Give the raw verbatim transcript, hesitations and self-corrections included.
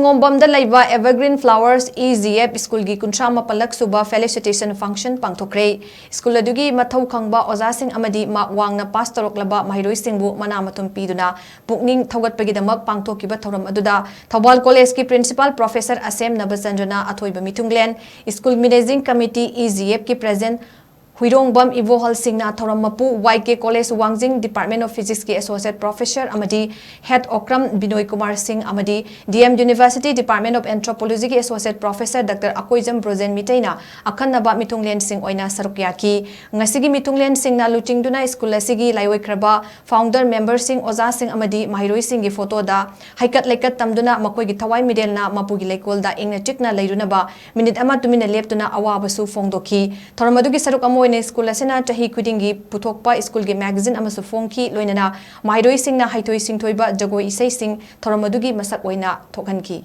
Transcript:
ꯁꯪꯒꯣꯝꯕꯝꯗ ꯂꯩꯕ Evergreen Flowers E G F ꯁ꯭ꯀꯨꯜꯒꯤ ꯀꯨꯟꯊ꯭ꯔꯥ ꯃꯥꯄꯜꯂꯛ ꯁꯨꯕ felicitation function ꯄꯥꯡꯊꯣꯛꯈ꯭ꯔꯦ꯫ ꯁ꯭ꯀꯨꯜ ꯑꯗꯨꯒꯤ ꯃꯊꯧ ꯈꯪꯕ ꯑꯣꯖꯥꯁꯤꯡ ꯑꯃꯗꯤ ꯃꯥꯔꯛ ꯋꯥꯡꯅ ꯄꯥꯁ ꯇꯧꯔꯛꯂꯕ ꯃꯍꯩꯔꯣꯏꯁꯤꯡꯕꯨ ꯃꯅꯥ ꯃꯊꯨꯝ ꯄꯤꯗꯨꯅ ꯄꯨꯛꯅꯤꯡ ꯊꯧꯒꯠꯄꯒꯤꯗꯃꯛ ꯄꯥꯡꯊꯣꯛꯈꯤꯕ ꯊꯧꯔꯝ ꯑꯗꯨꯗ ꯊꯧꯕꯥꯜ ꯀꯣꯂꯦꯖꯀꯤ principal professor ꯑꯁꯦꯝ ꯅꯕꯆꯟꯗ꯭ꯔꯅ ꯑꯊꯣꯏꯕ ꯃꯤꯊꯨꯡꯂꯦꯟ, school managing committee E G F ꯀꯤ president ꯍꯨꯏꯔꯣꯡꯕꯝ ꯏꯕꯣꯍꯜ ꯁꯤꯡꯅ ꯊꯧꯔꯝ ꯃꯄꯨ Y K College ꯋꯥꯡꯖꯤꯡ Department of Physics ꯀꯤ associate professor ꯑꯃꯗꯤ head ꯑꯣꯀ꯭ꯔꯝ ꯕꯤꯅꯣꯏ ꯀꯨꯃꯥꯔ ꯁꯤꯡ ꯑꯃꯗꯤ D M University Department of Anthropology ꯒꯤ associate professor Doctor Akoijam Brojen ꯃꯤꯇꯩꯅ ꯑꯈꯟꯅꯕ ꯃꯤꯊꯨꯡꯂꯦꯟꯁꯤꯡ ꯑꯣꯏꯅ ꯁꯔꯨꯛ ꯌꯥꯈꯤ꯫ ꯉꯁꯤꯒꯤ ꯃꯤꯊꯨꯡꯂꯦꯟꯁꯤꯡꯅ ꯂꯨꯆꯤꯡꯗꯨꯅ ꯁ꯭ꯀꯨꯜ ꯑꯁꯤꯒꯤ ꯂꯥꯏꯑꯣꯏꯈ꯭ꯔꯕ founder member ꯁꯤꯡ, ꯑꯣꯖꯥꯁꯤꯡ ꯑꯃꯗꯤ ꯃꯍꯩꯔꯣꯏꯁꯤꯡꯒꯤ photo ꯗ ꯍꯩꯀꯠ ꯂꯩꯀꯠ ꯇꯝꯗꯨꯅ ꯃꯈꯣꯏꯒꯤ ꯊꯋꯥꯏ ꯃꯤꯔꯦꯜꯅ ꯃꯄꯨꯒꯤ ꯂꯩꯀꯣꯜꯗ ꯏꯪꯅ ꯆꯤꯛꯅ ꯂꯩꯔꯨꯅꯕ ꯃꯤꯅꯤꯠ ꯑꯃ ꯇꯨꯃꯤꯟꯅ ꯂꯦꯞꯇꯨꯅ ꯑꯋꯥꯕꯁꯨ ꯐꯣꯡꯗꯣꯛꯈꯤ꯫ ꯊꯧꯔꯝ ꯑꯗꯨꯒꯤ ꯁꯔꯨꯛ ꯑꯃ ꯑꯣꯏꯅ ꯁ꯭ꯀꯨꯜ ꯑꯁꯤꯅ ꯆꯍꯤ ꯈꯨꯗꯤꯡꯒꯤ ꯄꯨꯊꯣꯛꯄ ꯁ꯭ꯀꯨꯜꯒꯤ magazine ꯑꯃꯁꯨ ꯐꯣꯡꯈꯤ, ꯂꯣꯏꯅꯅ ꯃꯍꯩꯔꯣꯏꯁꯤꯡꯅ ꯍꯩꯊꯣꯏ ꯁꯤꯡꯊꯣꯏꯕ ꯖꯒꯣꯏ ꯏꯁꯩꯁꯤꯡ ꯊꯧꯔꯝ ꯑꯗꯨꯒꯤ ꯃꯁꯛ ꯑꯣꯏꯅ ꯊꯣꯛꯍꯟꯈꯤ꯫